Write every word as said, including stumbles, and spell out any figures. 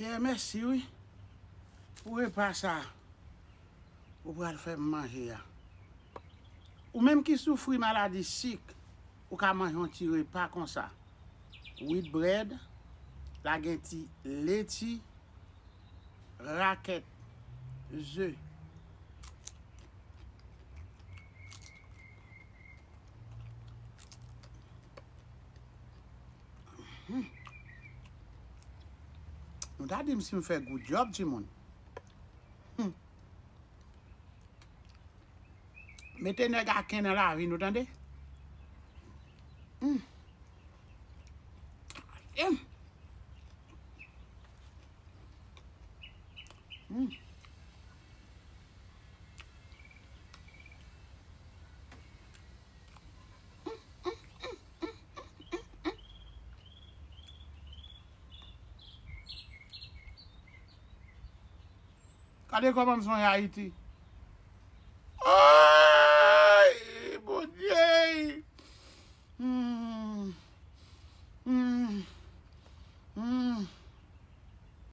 Pè, mèsi wi pou repa sa ou pral fè m manje a. Ou menm ki soufri maladi sik, ou ka manje yon ti repa konsa. Wheat bread, la gen ti leti, rakèt, ze. Hmm. Nou ta di m si m fè good job, timoun. Hmm. Mete nèg aken nan lavi nou, tande? Hmm. Hmm. Hmm. Gade kòman m sonje Ayiti.